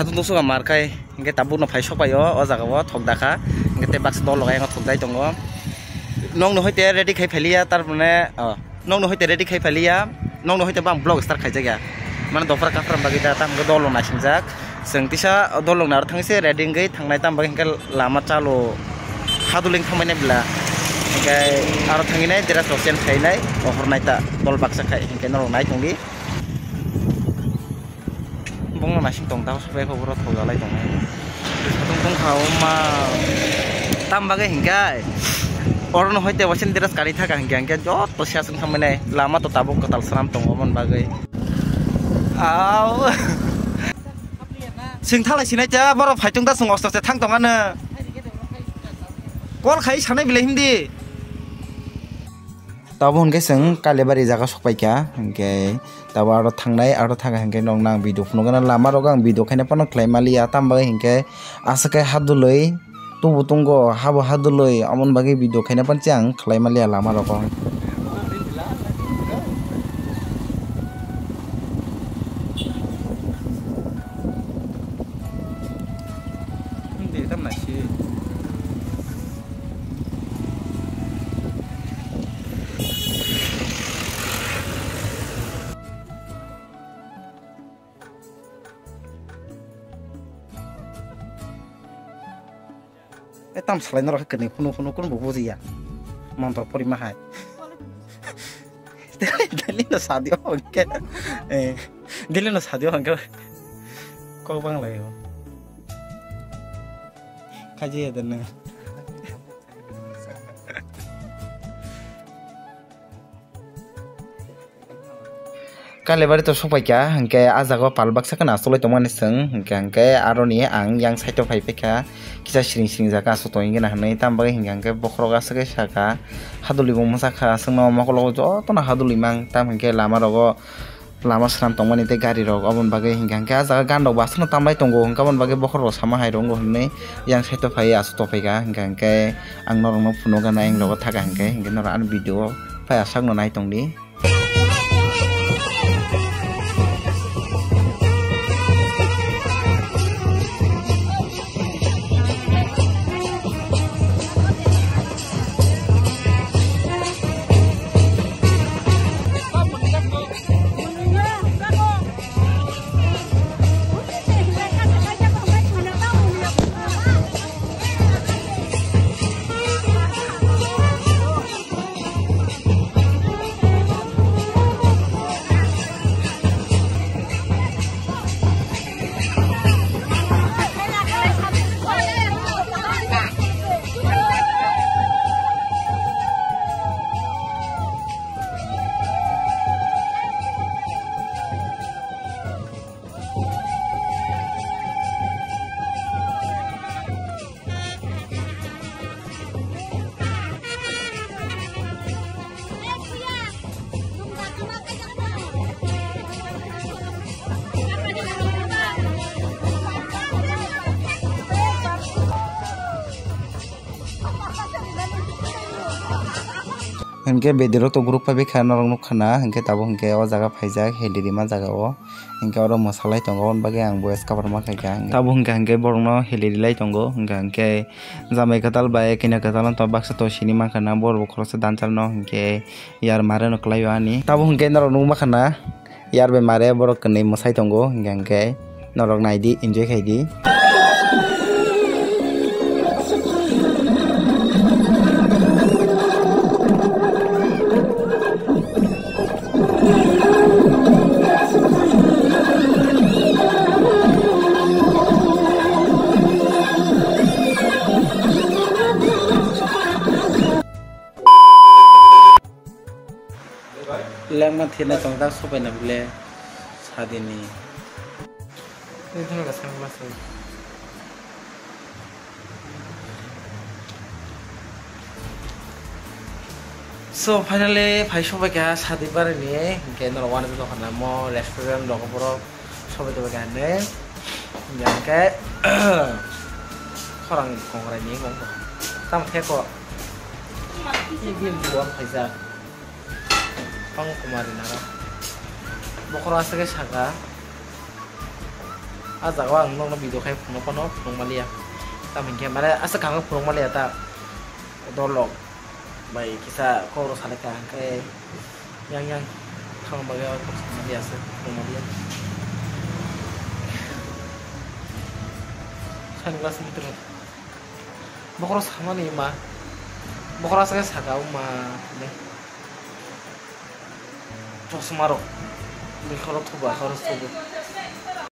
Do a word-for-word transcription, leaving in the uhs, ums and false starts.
Atung tung suka mar khai, hingke tabuk no phai sok pai o, o jaga o thok dakha, hingke tei baksa dol logai ang thok dai tongo. Nong no hoite ready khai phailiya, tar mane, oh, nong no hoite ready khai phailiya, nong no hoite bang vlog start khai jak ya. Mane dophra kaphra bagwi da, tam hingke dol no naising jak. Chwng tisa dol no aro thang se ready wngwi thangnai, tam bagwi hingke lama chalo haduleng thangmani bela. Hingke aro thangwi nai dress rok change khai nai, ohor nai ta dol baksa khai, hingke norok nai tong di. Bongno naising tong ta, sobai kho boro thok jalai tong. Satung tong kha o ma. Tam bagwi hingkai. Oro no hoite wasin dress kari thaka hingke, hingke joto sia sung thamani lama to tabuk kwtal swnam tongo mon bagwi. Au. Sing thalai sinai ta, boro phaitung da sung osto se thang tong ano. Call khai sanai bile hindi. Tabo hingke chwng Kalibari jaga sokpaikha, hingke tabo aro thangnai, aro thangkha hingke nokno ang video phunukgana, lama rogo ang video khaina phano khlai maliya, tamo bagwi hingke aswk khe hadulwi tubu tongo, habo hadulwi, amoni bagwi video khaina phano ang khlai maliya lama rogo. E tam salai norok kwnwi phunu phunu kunu bo bujiya. Montro porima hai. Delhi no sadio hwnkhe. Eh, Delhi no sadio hwnkhe. Kok bang lai o. Khaji ya dana. Kalibari to sokpaikha, hingke ah jaga o pal baksa kheno achuklai tongmani chwng, hingke, hingke aroni ang yang side o phai paikha, kisa siring siring jaga achuk tongwi gana hinwi, tamo bagwi hingka hingke bokhorok aswk khe saka, hadulwi bo mwsakha, chwngno mokologo jotono hadulwi mang, tamo hingke lama rogo lama swnam tongmani tei gari rok, oboni bagwi hingka hingke ah jaga gan rok bo aswkno tamlai tongo, hingke aboni bagwi bokhorok bo sama hai rwngo hinwi yang side o phaiwi achuk tongphaikha, hingka hingke ang norokno phunukgana, ayang rogo thaka hingke, hingke norok ani video o phai aswkno nai tongdi. Hingke bedirok to group phai kha norok nukha na, hingke tabuk hingke o jaga phaijak heli rima jaga o, hingke oro mwsalai tongo, aboni bagwi ang bo es cover ma khaikha. Tabuk hingka hingke borokno heli rilai tongo, hingka hingke jamai kwtal bai kanya kwtal wngtong baksa to sini mankha na, borok bo khoroksa danchar no hingke yar mare no kwlai o ani. Tabuk hingke norok nukma kha na, yar bai mare borok kwnwi mwsai tongo, hingka hingke norok nai di, enjoy khai di. Lengma thina tong ta sobai na bile sadini. So finally phai sobai kha sadi barini, hingke norok wani dokan mo restaurant rok borok sobai dobai kha hinwi. Hingke khorang kongrai ni tamo khe ko. Ini buang khaijak. Pang kumari nara. Bokhorok aswk khe saka. A jaga o ang nokno video khai phunuk phano phunuk maliya. Tamo hinkhe mane aswk kha phunuk maliya ta. Dolok bai kisa kok rw salai kha hinkhe yang yang thang bagwi phunuk maliya se phunuk maliya. Sunglass ni tro. Bokhoro samani ma. Bokhoro aswk saka ma. Chosma rok. Bokhoro thuba khoro thubu.